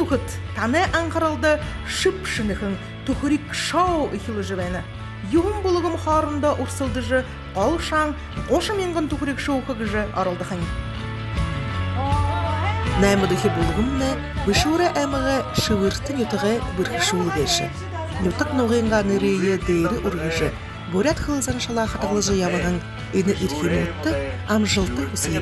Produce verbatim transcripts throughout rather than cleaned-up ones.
Хүндэтэ, танай анхаралда шэб шэнэхэн «Түхэриг» шоу эхилжэ байна. Юһэн бүлгэм хоорондоо үрсэлдэжэ, гол шан гушан мянган түхэриг шүүхэ гэжэ оролдохонь. Наймадахи бүлгэмнай Бэшүүрэй аймагай Шэбэртэ нютагай бэрхэшүүл гээшэ. Нютаг нугынгаа нэрые дээрэ үргэжэ, буряад хэлэ заншалаа хадагалжа ябаһан энэ эрхимүүдтэ амжалта хүсэе.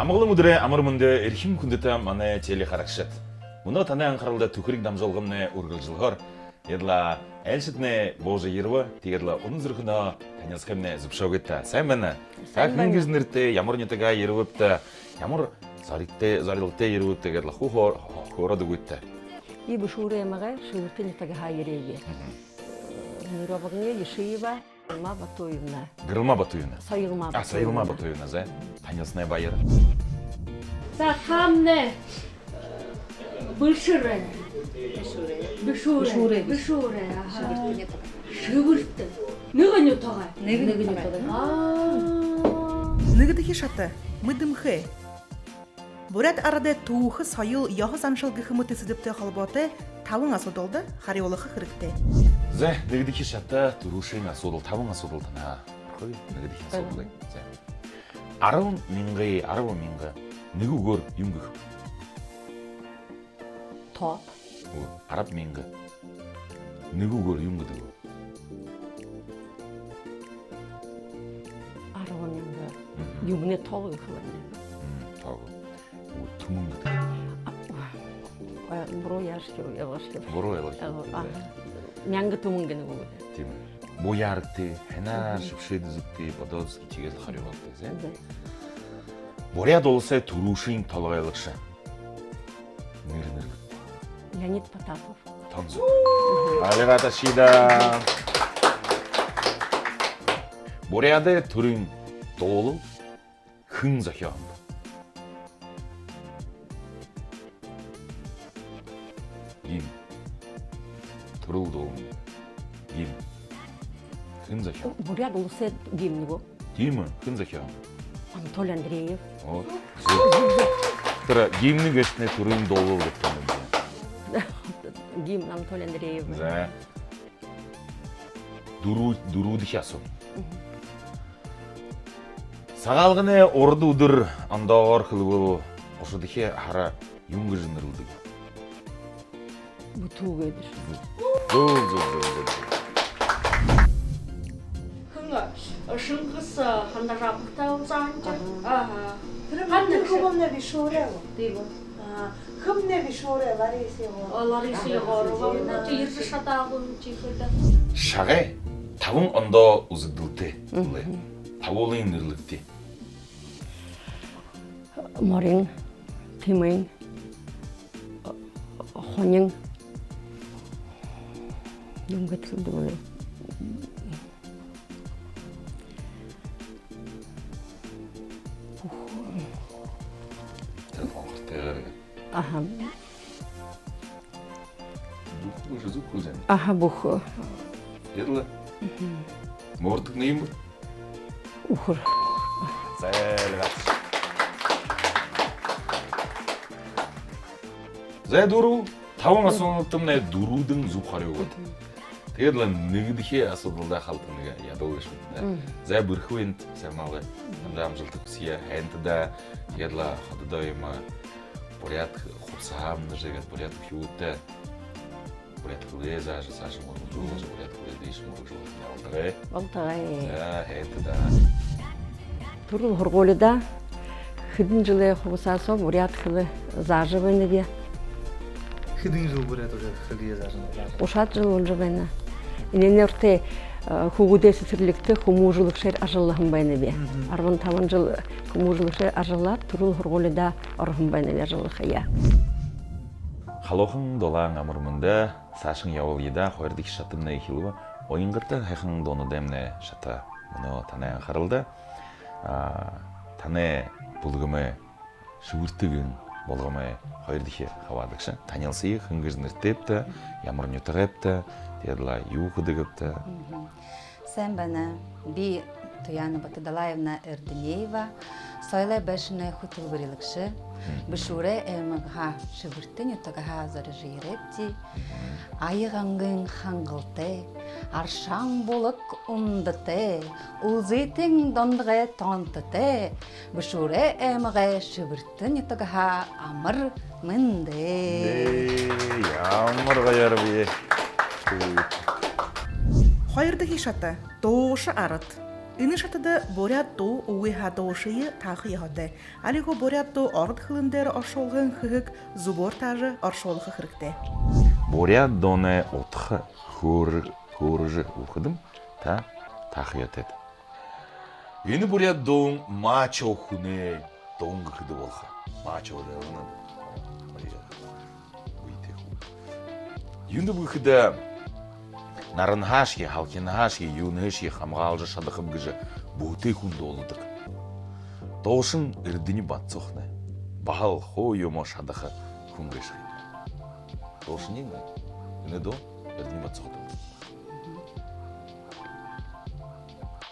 Амгалан үдэрөөр, амар мэндэ, эрхим хүндэтэ манай телехарагшад! Мүнөө танай анхаралда «Түхэриг» дамжуулгамнай үргэлжэлхөөр. Тиигээд лэ айлшаднай буужа ерэбэ, тиигээд лэ үнэн зүрхэнһөө танилсахымнай зүбшөөгыт даа. Сайн байна. Сайн байна. Та хэн гэжэ нэрэтэй, ямар нютагһаа ерэбэбта, ямар зорилготой, зорилготой ерэбэбта, тиигээд лэ хуу хөө-, хөөрөөд үгыт даа. Би Бэшүүрэй аймагай Шэбэртэ нютагһаа ерээб. Мгм. Нэрэ обогни Ешиева Гэрэлма Батуевна. Гэрэлма Батуевна. Соёлма Батуевна. А, Соёлма Батуевна, за. Танилсаһандаа баяр. За, танай Бэшүүрэй. Бэшүүрэй. Бэшүүрэй. Бэшүүрэй, аха. Шэбэртэ. Шэбэртэ. Нэгэ нютагай. Нэгэ нютагай. Аа. Нэгэдэхи шата. Мэдэмхэй. Буряад арадай түүхэ, соёл, ёһо заншал гэхэ мэтэ сэдэбтэй холбоотой табан асуудалда харюулха хэрэгтэй. За, нэгэдэхи шата, түрүүшын асуудал, табан асуудал танһаа. Хөөе, нэгэдэхи асуудал. За. Арбан мянга, арбан мянга нэгэ үгөөр юун гэхэб? Тоо. Үгы, арбан мянга нэгэ үгөөр юун гэдэг бэ? Арбан мянга. Мгм. Юумэнэй тоо гэхэ болоно. Мм, тоо. Үгы, түмэн гэдэг. А, буруу яашье, ялгааша. Буруу ялгааша. Ага. Мянга түмэн гэнэ гү? Тиимэ. Буян аргатай, һайнаар шэбшээд үзэгты, бодоод үзэгты, тиигээд лэ харюу абагты, зэ? Зэ. Буряад уласай түрүүшын толгойлогшо. Нэрэ, нэрэ. Леонид Потапов. Тон зүб. Альга ташыт даа. Буряадай түрын дуулал хэн зохёоһон бэ? Гимн. Түрэл дуулал. Гимн. Хэн зохёоһон? Буряад уласай гимн гү? Тиимэ, хэн зохёоһон? Анатолий Андреев. О, зүб. Тэрэ гимн гээшэтнай түрын дуулал гэдэг юм. Гимн Анатолий Андреев. За. Дүрбэ-, дүрбэдэхи асуудал. Мгм. Сагаалганай урда үдэр ондоогоор хэлэбэл, гушадахи һара юун гэжэ нэрлэдэг? Бүтүү гэдэг. Зүб, зүб, зүб, зүб. Хэн, э, Шэнгис, э, Хандажаповтай уулзаһан юм. Аха. Аха. Тэрэ Хандажап. Хүбүүмнай Бэшүүрэй. Тиимэ. А, хүбүүмнай Бэшүүрэй, Лариса Егоровна. О, Лариса Егоровна. Аха. Тэ ерэжэ шадаагүй юм тиихэдэ. Шагай табан ондоо үзэгдэлтэй. Мгм. Табуулын нэрлэгты. Морин, тэмээн, хонин. Юун гээд хэлэдэг бэ? Бүхэ. Тэрэ хонхортой гараг. Аха. Бүхэ гэжэ зүб хэлэжэ байна. Аха, бүхэ. Ядлаа. Мгм. Мордок нэ юм бэ? Үхэр. Зэ, лгааша. Зэ, дүрбэ, табан асуудалтамнай дүрбэдэнь зүб харюу үгөөт. Мгм. Тиигээд лэ нэгэдэхи асуудалда халта нэгэ ядуу гээшэ юм даа. Мгм. Зэ, бэрхэ байнат, Саймаалай. Танда амжалта хүсэе, һайн даа. Тиигээд лэ хододоо юм, буряад хубсаһаа амнажа, иигээд буряад үхибүүдтэ буряад хэлээ заажа, саашань үргэлжэлүүлжэ, буряад хэлээ дээшэнь үргэлжэлүүлжэ ябалтагай. Болтогой. Зэ, һайн даа. Түрэл һургуулида хэдэн жэлэй хугасаа соо буряад хэлэ заажа байнаб? Хэдэн жэл буряад хэлэ заажа байнаб? Гушаад жэл боложо байна. Энээнэй урда, э, хүүгэдэй сэсэрлигтэ хүмүүжүүлэгшээр ажаллаһан байнаб. Мгм. Арбан табан жэл хүмүүжүүлэгшээр ажаллаад, түрэл һургуулида ороһон байнаб ажаллахаяа. Халуухан дулаан, амар мэндэ, саашань ябуулая даа, хоёрдохи шатамнай эхилбэ. Уянгата һайхан дуунуудаймнай шата мүнөө танай анхаралда. А, танай бүлгэмэй Шэбэртэ гэһэн Болгомой хоёрдохи хабаадагша. Танилсая, хэн гэжэ нэрэтэйбта, ямар нютагайбта, тиигээд лэ юу хэдэгбта. Мгм. Сайн байна. Би Туяна Батадалаевна Эрдынеева, соёлой байшанай хүтэлбэрилэгшэ. Мгм. Бэшүүрэй аймагһаа, Шэбэртэ нютагһаа зорижо ерээбди. Мгм. Аягангын хангалтай, аршаан булаг ундатай, Үлзытын Дондогой тоонтотой, Бэшүүрэй аймагай Шэбэртэ нютагһаа амар мэндэ. Ээ, ямар гоёор бэ. Хоёрдохи шата. Дуушан арад. Энэ шатада буряад дуу үгы һаа дуушые тааха ёһотой. Али гү буряад дуу ород хэлэн дээрэ оршуулгын хэһэг зүбөөр таажа оршуулха хэрэгтэй. Буряад дууной удха хөөр-, хөөрэжэ үгэхэдэм, та тааха ёһотойт. Энэ буряад дуун мачо хүнэй дуун гэхэдэ болохо. Мачо дээрэ нэ. Үетэй хүн. Юундэб гэхэдэ, наранһаашье, һалхинһаашье, юунһээшье хамгаалжа шадахаб гэжэ бүһэтэй хүн дуулдаг. Дуушан Эрдэни Батцухна. Баһал хуу юумэ шадаха хүн гээшэ. Дуушан юм. Энэ дуун Эрдэни Батцух дуун.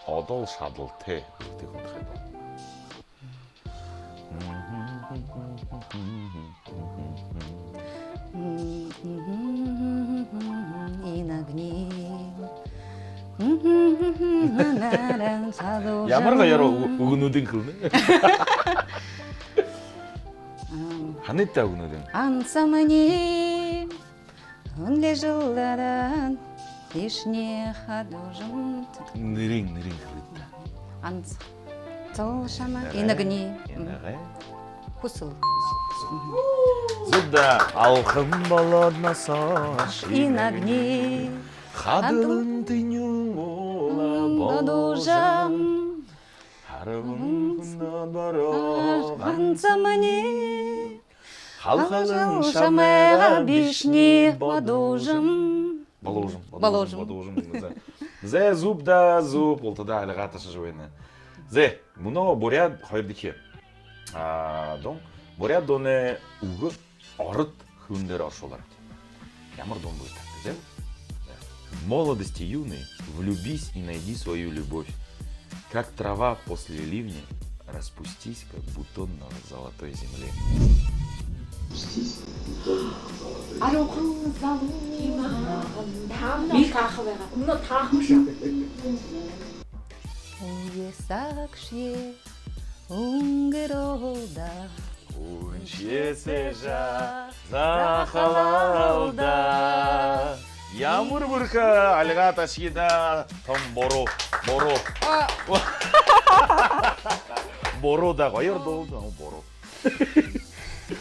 Одоол шадалтай бүһэтэй хүн тухай дуун. Инагни. Наран садуужан. Ямар гоёор ү-, үгэнүүдынь хэлэнэ. Ам. Һанагты үгэнүүдынь. Ансамни. Хүнлэжэл даран, ишни хадуужам. Нэрынь, нэрынь хэлэгты. Анс. Цол шама. Инагни. Инагни. Хүсэл. Зүб даа. Алхам болоод насааш. Инагни. Хадалан тэнюун уула бодожам. Харабан хүндэ бороо. Ансамни. Халхалан шамайгаа бишни бодожам. Бодожам, бодожам, бодожам. Зэ. Зэ, зүб даа, зүб, бултадаа альгаа ташажа байна. Зэ, мүнөө буряад хоёрдохи. А, дуун, буряад дууной үгэ ород хэлэн дээрэ оршуулаарайт. Ямар дуун бэ гэхэдэ, зэ? В молодости юной влюбись и найди свою любовь. Как трава после ливня, распустись, как бутон на золотой земле. Арюухан залуу наһандаа. Би тааха байгаа. Мүнөө тааха юм ши. Үе сагшье үнгэрөө даа. Үншье сээжэ захалаа даа. Ямар бэрхэ, альгаа ташая даа. Том буруу, буруу. А. Буруу даа, гоёор дуулаа, буруу.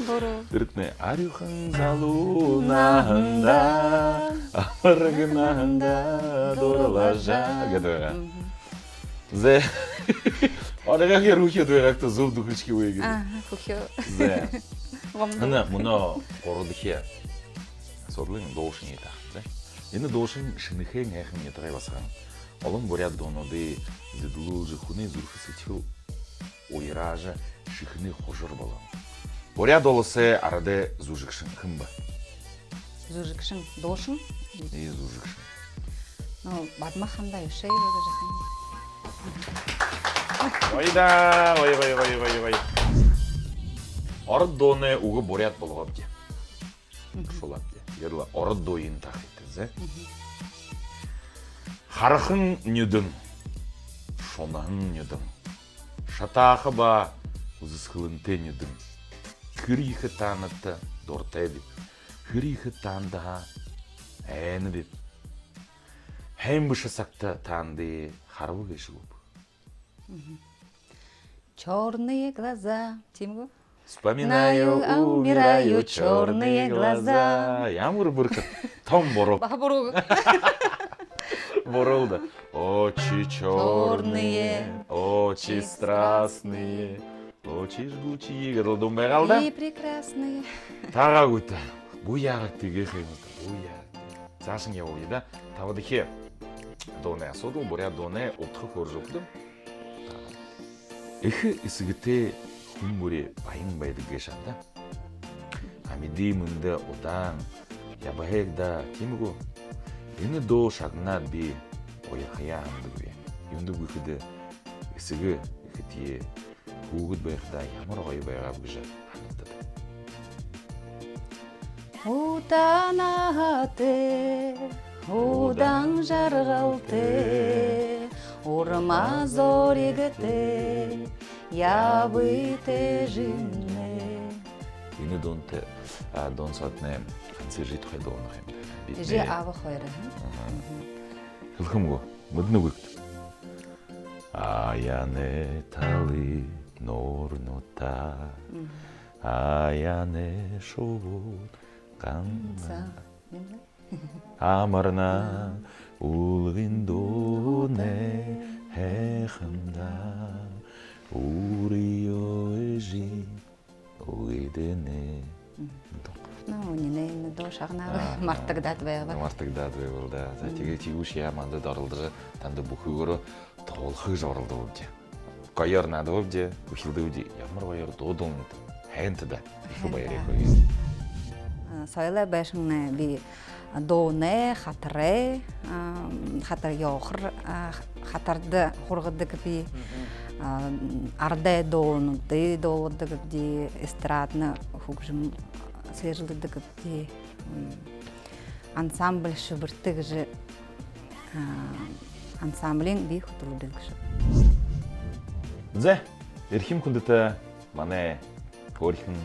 Буруу. Тэрэтнай арюухан залуу наһандаа, амараг наһандаа дурлажа гэдэг байгаа. Мгм. Зэ. Альгаа хэр хүхеэд байгаагты зүб даа, хүхеэ үгы. Аха, хүхеэ. Зэ. Гомдо. Мүнөө, мүнөө гурбадахи асуудалынь дуушан ятаах, зэ. Энэ дуушан Шэнэхээн һайхан нютагай басаган. Олон буряад дуунуудые зэдэлүүлжэ, хүнэй зүрхэ сэдьхэл уяраажа, шэхэнэй хужар болоо. Буряад уласай арадай зүжэгшэн хэн бэ? Зүжэгшэн, дуушан? Ээ, зүжэгшэн. Ну, Бадма-Ханда Аюшеева гэжэ хэн. Гоё даа, гоё, гоё, гоё, гоё, гоё. Ород дуунай үгэ буряад болгообди. Мгм. Шулаабди. Ерла ород дууень таахыт, зэ. Мгм. Харахан нюдэн, шунаһан нюдэн. Шатааха ба үзэсхэлэнтэй нюдэн. Хэр ехэ таанадта дуратайбиб. Хэр ехэ таанадһаа айнабиб. Һайн бэшэ сагта таанадые хараба гээшэ гүб. Мгм. Чёрные глаза. Тиимэ гү? Вспоминаю, умираю, чёрные глаза. Ямар бэрхэ. Том буруу. Баһа буруу. Буруу даа. Очи чёрные, очи страстные, очи жгучие гэдэг дуун байгаа л даа. И прекрасные. Таагаагүйт. Бү яагаад тиигэхэ юм бэ? Бү яагаад? Саашань ябая даа. Табадахи дуунай асуудал, буряад дуунай удха хөөрэжэ үгэхэдэм. Эхэ эсэгэтэй хүн бүри баян байдаг гээшэ даа. амиды мэндэ удаан ябаһайг даа, тиимэ гү? Энэ дуу шагнаад, би гоёрхоёо һанадагби. Юундэб гэхэдэ, эсэгэ эхэтэеэ хүүгэд байхадаа ямар гоё байгааб гэжэ һанагдана. Ута наһатай, удаан жаргалтай, урма зоригтой ябыт эжымни. Энэ дуунтай, а, дуун соотнай ганса эжы тухай дуулана юм. Бидэ... Эжы, аба хоёр, а? Аха. Мгм. Хэлэхэм гү? Мэдэнэ гүт? Аяны талы нуурнуудта, мгм, аяны шубууд ганса, ганса. Юм. Амарна үлгын дуунай һайханда, үри эжы үгыдэнэ. Мгм. Ну, үнинэй энэ дуу шагнаа. Аха. Мартагдаад байгааб. Мартагдаад байгааб даа. За, мгм, тиигээ, тиигүүшье манда оролдожо, танда бүхыгөөрөө дуулахыень оролдообди. Гоёор наадабди, хүхилдөөбди, ямар гоёор дуу дуулнат, һайн даа. Ехэ баярай хүргэе. А, соёлой байшангай би дуунай, хатарай, а, хатар ёохор, а, хатарда һургадагби, мгм, а, арадай дуунуудые дуулгадагби, эстрадна хүгжэм сээрэлдэдэгби. М, ансамбль «Шэбэртэ» гэжэ, а, ансамблиин би хүтэлбэрилэгшэб. За, эрхим хүндэтэ манай хөөрхэн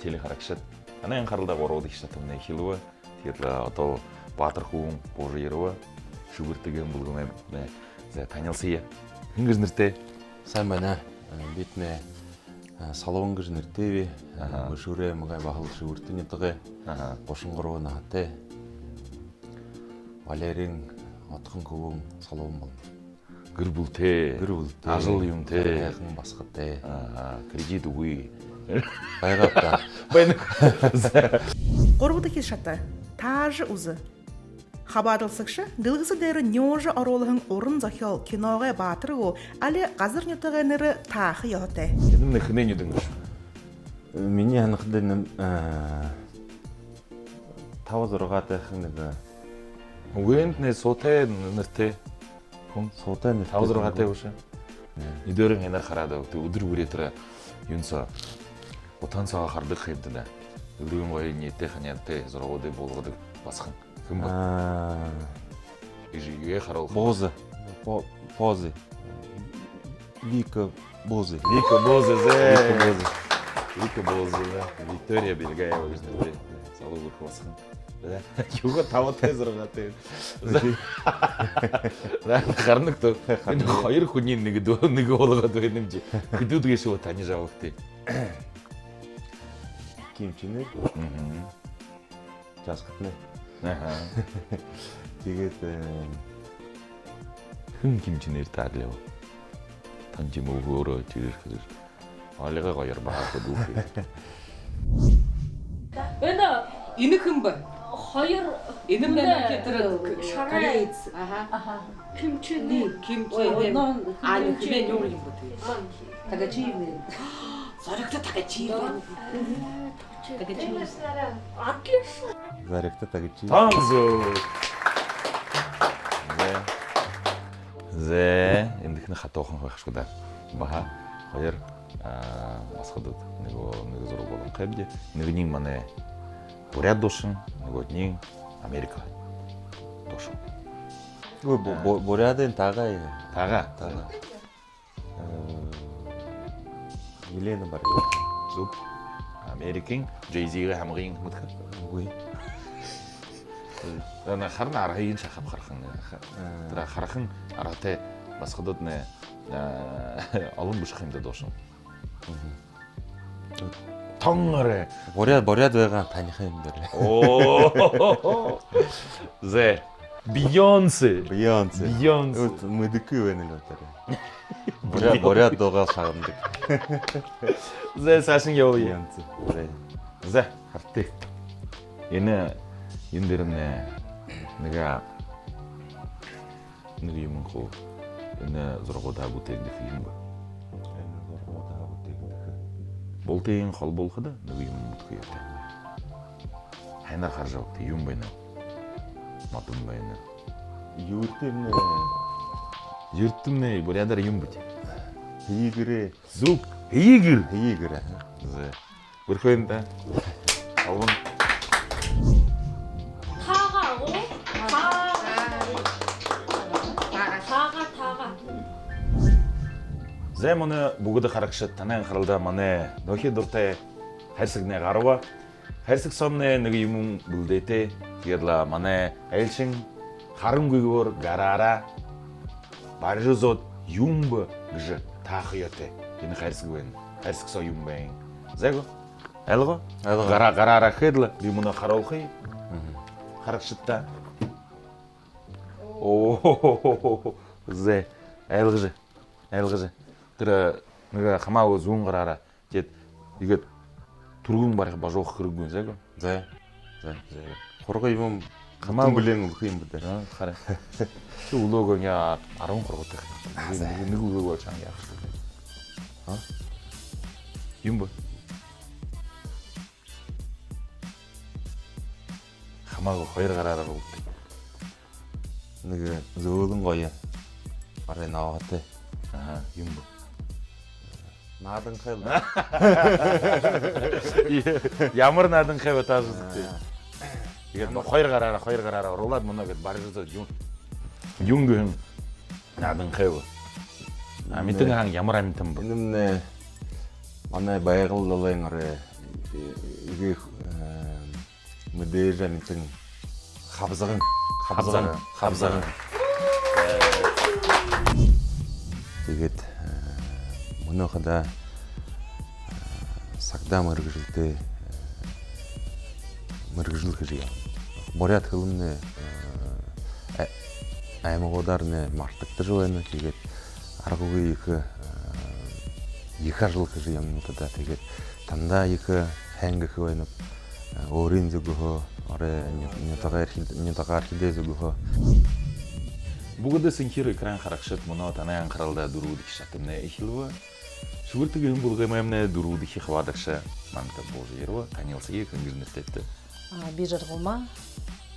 телехарагшад, танай анхаралда гурбадахи шатамнай эхилбэ. Тиигээд лэ одоо баатар хүбүүн буужа ерэбэ. «Шэбэртэ» гэһэн бүлгэмһөө. За, танилсая. Хэн гэжэ нэрэтэйб? Сайн байна. Э, би тнай, э, Солбон гэжэ нэрэтэйб. Аха. Бэшүүрэй аймагай, баһал Шэбэртэ нютагай. Аха. Гушан гурбан наһатай. Валериин отхон хүбүүн Солбон болоно. Гэр бүлэтэй. Гэр бүлэтэй. Ажал юумэтэй. Һайхан басагатай. Аха, кредит үгы. Байгааб даа. Байна. Гурбадахи шата. Таажа үзэ. Хабаадалсагша дэлгэсэ дээрэ нюужа оруулһан уран зохёол, киногой баатар гү, али газар нютагай нэрэ тааха ёһотой. Энэмнай хэнэй нюдэн гээшэб? Минии һанахада, энэмнай, э, таба-зургаатайхан нэгэ. Үгы, энэмнай суутай нэрэтэй хүн. Суутай нэрэтэй хүн. Таба-зургаатай бэшэ. Мм. Эдеэрэн һайнаар хараад, тэ, үдэр бүри тэрэ юун соо, утаһан соогоо хардаг ха юм даа. Элдэбын гоё, энеэдэтэй, ханьяадатай зурагуудые буулгадаг басаган. Хэн бэ? Аа. Эжыгээ харуулха. Буза. По-, Буза. Вика Буза. Вика Буза, зэ. Вика Буза. Вика Буза, зэ. Виктория Бельгаева гэжэ нэрэтэй. Залуу бэрхэ басаган. Зэ. Юугээ табатай, зургаатай. Зэ. Зэ, харана гүт? Харана. Энэ хоёр хүниие нэгэ дуу-, нэгэ болгоод байна юм ши. Хэдыдэхи гээшэб танижа абагты? Ким Чен Ир. Мгм. Жаашхаднай. Аха. Тиигээд, э, хэн Ким Чен Иртэй адли бэ? Тан тиимэ үгөөрөө тэрэ хэрэг. Альга гоёор баһа хүдэлхэ. Энэ, энэ хэн бэ? Хоёр. Энэ хүн, энэ тэрэ, э, шарай. Кореец. Аха. Аха. Ким Чен Ир. Ким Чен Ир. Ой, онон. А, энэ Ким Чен Ир. Хэмээ нюур юм бэ, тээ? Тогочиев. Зоригто Тогочиев. Тогочиев. Зоригто Тогочиев. Тон зүб. Зэ. Зэ, эндэхинь хатуухан байха шүү даа. Баһа хоёр, а, басагадууд. Нэгэ, нэгэ зураг болгохойбди. Нэгэниинь манай буряад дуушан, нүгөөдэнь Америка дуушан. Ой, бу-, а, бу-, буряадынь таагаа. Таагаа. Таагаа. Э, Елена Баргина. Зүб. Америкын Джей-Зигээ һамгын мэдэхэ? Үгы. Э, наа, харана, арһыень шахаб харахань. Ха-, э, тэрэ харахань арһатай басагадууднай, э, олон бэшэ ха юм даа дуушан. Мгм. Тон арай. Буряад, буряад байгаа таниха юм даа. Оо. Зэ. Бейонсе. Бейонсе. Бейонсе. Вот, мэдэхэгүй байна лэ тэрэ. Буряад, буряад дуугаа шагнадаг. Зэ, саашань ябая. Бейонсе. Зэ. Зэ, харагты. Энэ, энэ дээрэмнай нэгэ, нэгэ юумэн хуу. Энэ зурагуудаа бүтээгдэхэ юм бэ? Энэ зурагуудаа бүтээгдэхэ. Бултыень холбуулхада нэгэ юумэн мэдэхэ ёһотой. Һайнаар хаража үгыт, юун байна? Модон байна. Юртэмнай. Юртэмнай буряадаар юун бэ? Һэеы гэрэй. Зүб. Һэеы гэр. Һэеы гэр, аха. Зэ. Бэрхэ байна даа. Албан. Тагаа гү? Тагаа. Тагаа, тагаа. Зэ, мүнөө бүгэдэ харагшад, танай анхаралда манай нүхэр дуратай хайрсагнай гараба. Хайрсаг соомнай нэгэ юумэн бэлдээтэй. Тиигээд лэ манай айлшан харангүйгөөр гараараа барижа үзөөд, юун бэ гэжэ тааха ёһотой. Энэ хайрсаг байна. Хайрсаг соо юун байна? Зэ гү? Ойлгоо? Ойлгоо. Гараа, гараараа хээд лэ, би мүнөө харуулхаб. Мгм. Харагшадта. Оо, зэ. Ойлгожо. Ойлгожо. Тэрэ нэгэ хамаагүй зүүн гараараа. Тиигээд иигээд түргэн бариха, бажууха хэрэггүй, зэ гү? Зэ. Зэ. Зэ. Хурга юумэн хамаагүй. Бүтэн бүлеэн үгэхэ юм бэ даа. А, хараа. Ши үлөөгөө яа, арбан хургатайхан. Нэгэ, нэгэ, нэгэ үлөөгөө шаана яаха шуу. А? Юун бэ? Хамаагүй, хоёр гараараа үгыт. Нэгэ зөөлэн гоё. Арай нооһотой. Аха, юун бэ? Нааданхай лэ. Ямар нааданхай бэ, таажа үзэгты. Аа. Тиигээд хоёр гараараа, хоёр гараараа оруулаад, мүнөө гээд барижа үзөөд, юун, юун гэһэн нааданхай бэ? Амитан, энэ һаань, ямар амитан бэ? Энэмнай манай Байгал далайн арай, э, эгээ, э, мэдээжэ амитан хабзаган. Хабзаган. Хабзаган. Хабзаган. Тиигээд, э, мүнөө хадаа, э, сагдаа мэргэжэлтэй, э, мэргэжэл хэжэ ябанаб. Буряад хэлэмнай, э, ай-, аймагуудаарнай мартагдажа байна. Тиигээд аргагүй ехэ, э, ехэ ажал хэжэ ябанаб даа. Тиигээд тандаа ехэ һайн гэхэ байнаб. Өөрын зүгһөө, орой ню-, нютагаар хид-, нютагаар хидэ зүгһөө. Бүгэдэ сэнхир экран харагшад, мүнөө танай анхаралда дүрбэдэхи шатамнай эхилбэ. «Шэбэртэ» гэһэн бүлгэмэймнай дүрбэдэхи хабаадагша манда буужа ерэбэ. Танилсая, хэн гэжэ нэрэтэйбта? А, би Жаргалма.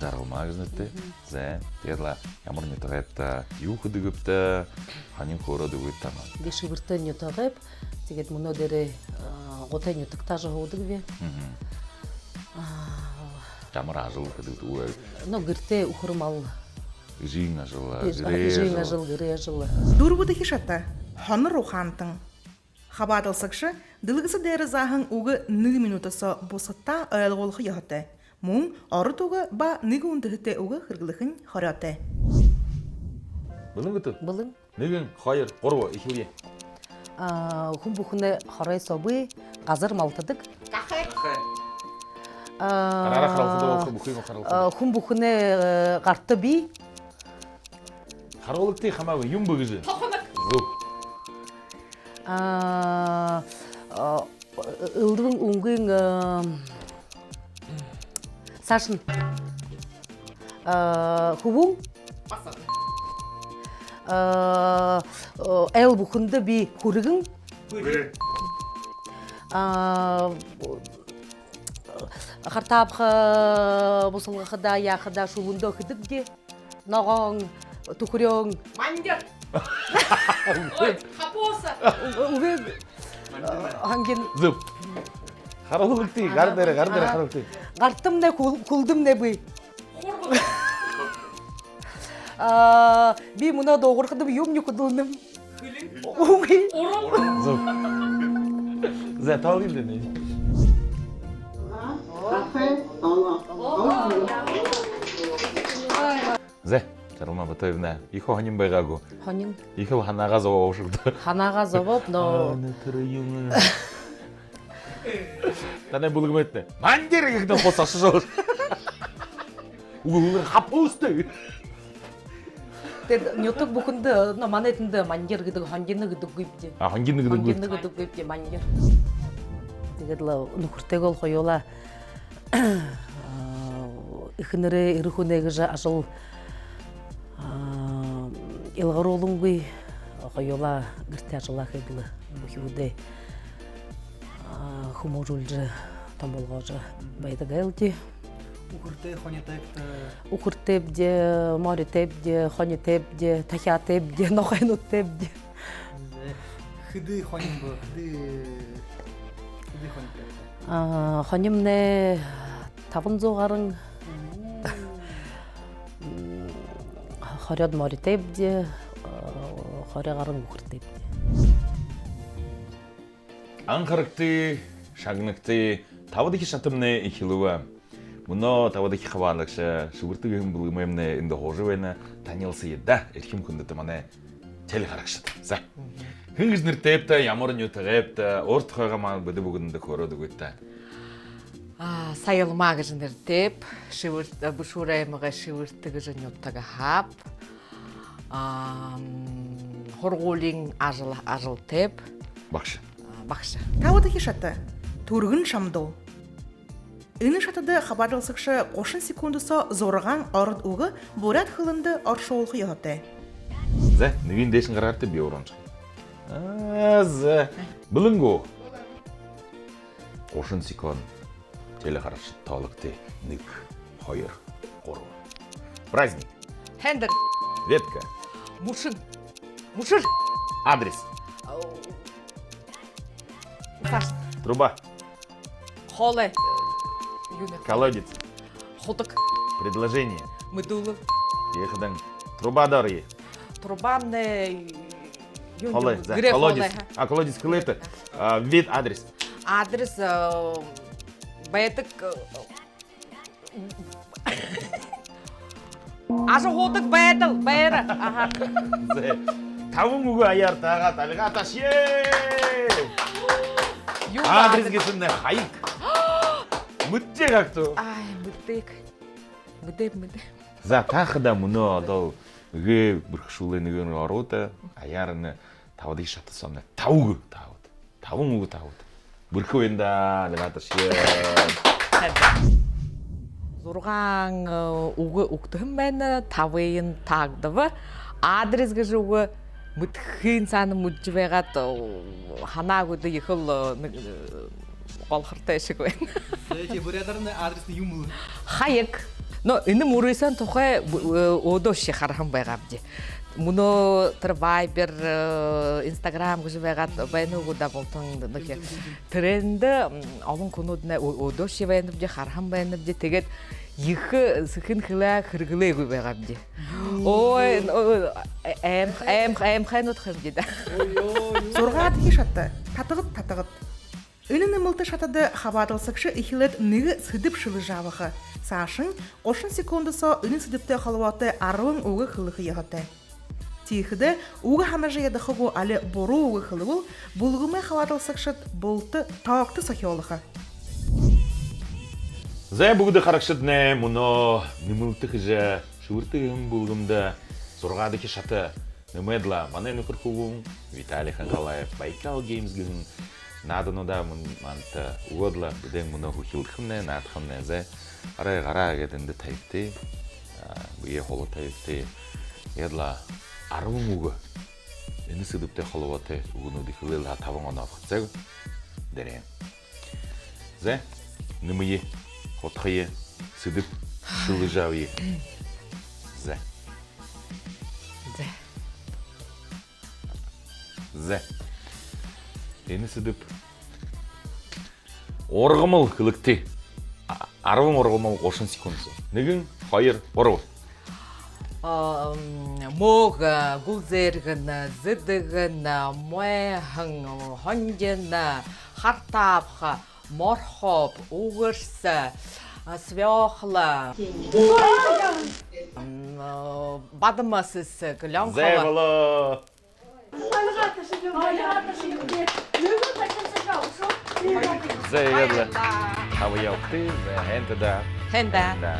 Жаргалма гэжэ нэрэтэй. Мгм. Зэ, тиигээд лэ ямар нютагайбта, юу хэдэгбта, һонин хөөрөөд үгыт даа. Би Шэбэртэ нютагайб. Тиигээд мүнөө дээрээ, а, Гутай нютагтаа ажаһуудаг би. Мгм. А, ямар ажал хэдэгбта? Ну, гэртээ үхэр мал. Эжын ажал, эжын гэрэй ажал. Эжын ажал, гэрэй ажал. Дүрбэдэхи шата. Һонор ухаантан. Хабаадалсагша дэлгэсэ дээрэ зааһан үгэ нэгэ минута соо бусадтаа ойлгуулха ёһотой. Мүн ород үгэ ба нэгэ үндэһэтэй үгэ хэрэглэхэнь хорёотой. Бэлэн гүт? Бэлэн. Нэгэн, хоёр, гурба, эхилэе. А, хүн бүхэнэй хорой соо бии, газар малтадаг. Гахай. Гахай. А, гараараа харалхада болохо, бүхы юм харалхада. А, хүн бүхэнэй, э, гарта бии. Харуулагты, хамаагүй, юун бэ гэжэ. Тохоног. Зүб. А, а, элдэбын үнгын, а, саашань. А, хүбүүн. Басага. А, а, айл бүхэндэ бии хүргэн. Бүри. А, хартаабха, бусалгахада, яахада, шүлэндөө хэдэгбди. Ногоон, түхэреэн. Мандир. Ой, хапууса. Үгы. Мандир. Һонгин. Зүб. Харуулагты, гар дээрээ, гар дээрээ харуулагты. Гартамнай, хүл-, хүлдэмнай бии. Хурган. А, би мүнөө дуугархадам, юумни хүдэлнэм. Хүлэн. Үгы. Уран. Зүб. Зэ, тоолоё даа. Зэ, Жаргалма Батоевна, ехэ һонин байгаа гү? Һонин. Ехэл һанаагаа зобообшогты. Һанаагаа зобооб, но. А, нэ, тэрэ юумэ. Танай бүлгэмэйтнай мандир гэхэдэнь хус ошожо. Үгы, хапууста. Тээд нютаг бүхэндэ, но, манай тэндэ мандир гэдэг, һонгино гэдэггүйбди. А, һонгино гэдэггүйбди. Һонгино гэдэггүйбди, мандир. Тиигээд лэ нүхэртэйгөөл хоюулаа, а, эхэнэрэй, эрэ хүнэй гэжэ ажал, а, илгаруулангүй, хоюулаа гэртээ ажалаа хээд лэ, бүхы үедөө, а, хүмүүжүүлжэ, томо болгожо байдаг айлди. Үхэртэй, хонитойбта? Үхэртэйбди, моритойбди, хонитойбди, тахяатайбди, нохойнуудтайбди. Хэды хонин бэ? Хэды, хэды хонитойбта? А, хонимнай табан зуу гаран. Мм. М, хорёод моритойбди, а, хорёо гаран үхэртэйбди. Анхарагты, шагнагты, табадахи шатамнай эхилбэ. Мүнөө табадахи хабаадагша, «Шэбэртэ» гэһэн бүлгэмэймнай эндэ һуужа байна. Танилсая даа, эрхим хүндэтэ манай телехарагшад. За. Хэн гэжэ нэрэтэйбта, ямар нютагайбта, өөр тухайгаа маа бидэ бүгэдэндэ хөөрөөд үгыт даа. А, Саялма гэжэ нэрэтэйб, Шэбэр-, а, Бэшүүрэй аймагай Шэбэртэ гэжэ нютагһааб. А, м, һургуулиин ажал-, ажалтайб. Багша. А, багша. Табадахи шата. Түргэн шамдуу. Энэ шатада хабаадалсагша гушан секундһаа зургаан ород үгэ буряад хэлэндэ оршуулха ёһотой. За, нэгыень дээшэнь гаргаарайт, би уран шахи. А, за. Бэлэн гү? Гушан секунд. Телехарагшад, тоологты. Нэгэ, хоёр, гурба. Праздник. Һайндэр. Ветка. Мүшэн. Мүшэр. Адрес. Ау. Сааш. Труба. Хоолой. Юунэй? Колодец. Худаг. Предложение. Мэдүүлэл. Тиихэдэнь труба дээрэ. Трубамнай юун... Хоолой, юм? За, гэрэй колодец. Хоолой, ха? А, колодец хэлээт. А, вид, адрес. Адрес, э, байдаг, э, ажаһуудаг байдал, байра. Аха. За. Табан үгэ аяар таагаад, альгаа таашая. Юу? Адрес гэһэн хаяг. Мэдэжэ гагты. Ай, мэдээгүй. Мэдээгүй, мэдээгүй. За, таахада мүнөө одоол эгээ бэрхэшүүлээ, нэгэнь ороод, аяарынь табадахи шата соомнай таба үгэ таабат. Табан үгэ таабат. Бэрхэ байна даа, альгаа таашая. Зургаан, э, үгэ үгтэһэн байна, табыень таагдаба. Адрес гэжэ үгэ мэдэхын саана мэдэжэ байгаад, э, һанаагүйдэ ехэл, э, нэгэ, э, голхортой шэг байна. Зэ, тии, буряадаарнь адрес юун бэ? Хаяг. Но энэ мүрысөөн тухай б-, э, өөдөөшье хараһан байгаабди. Мүнөө тэрэ Viber, э, Instagram гэжэ байгаад байна гү даа, бултан нэгэ. Тэрээндэ, м, олон хүнүүднай өө-, өөдөөшье байнабди, хараһан байнабди. Тиигээд ехэ сэхэ хэлээ хэрэглээгүй байгаабди. Ой, н-, ой, э-, аймх-, аймх-, аймхайнууд хэмди даа. Зургаадахи шата. Татагад, татагад. Энэ нэмэлтэ шатада хабаадалсагша эхилээд нэгэ сэдэб шэлэжэ абаха. Саашань гушан секунд соо энэ сэдэбтэй холбоотой арбан үгэ хэлэхэ ёһотой. Тиихэдэ үгэ һанажа ядаха гү, али буруу үгэ хэлэбэл, бүлгэмэй хабаадалсагшад булта тоогто сохюулха. Зэ, бүгэдэ харагшаднай, мүнөө нэмэлтэ хэжэ, «Шэбэртэ» гэһэн бүлгэмдэ зургаадахи шата нэмээд лэ, манай нүхэр хүбүүн Виталий Хангалаев «Байкал Геймс» гэһэн наадануудаа мүн манда үгөөд лэ, бидэ мүнөө хүхилдэхэмнай, наадахамнай. Зэ, арай гараа гээд эндэ табигты. А, бэеэ хулаа табигты. Тиигээд лэ арбан үгэ, энэ сэдэбтэй холбоотой үгэнүүдые хэлээл һаа, табан оноо абахат. Зэ гү? Дээрээ. Зэ, нэмэе, худхая, сэдэб шэлэжэ абая. Зэ. Зэ. Зэ. Энэ сэдэб. Ургамал хэлэгты. А-, арбан ургамал гушан секунд соо. Нэгэн, хоёр, гурба. Ам, мөөгэн, гүлзэргэн, зэдэгэн, мойһон, һонгин, хартаабха, морхооб, үгэрсэ, а, свёкла. М, а, бадма сэсэг, лёнхоба. Зэ, болоо. Зэ, иигээд лэ. Табаяа үгты, зэ, һайн даа. Һайн даа. Һайн даа.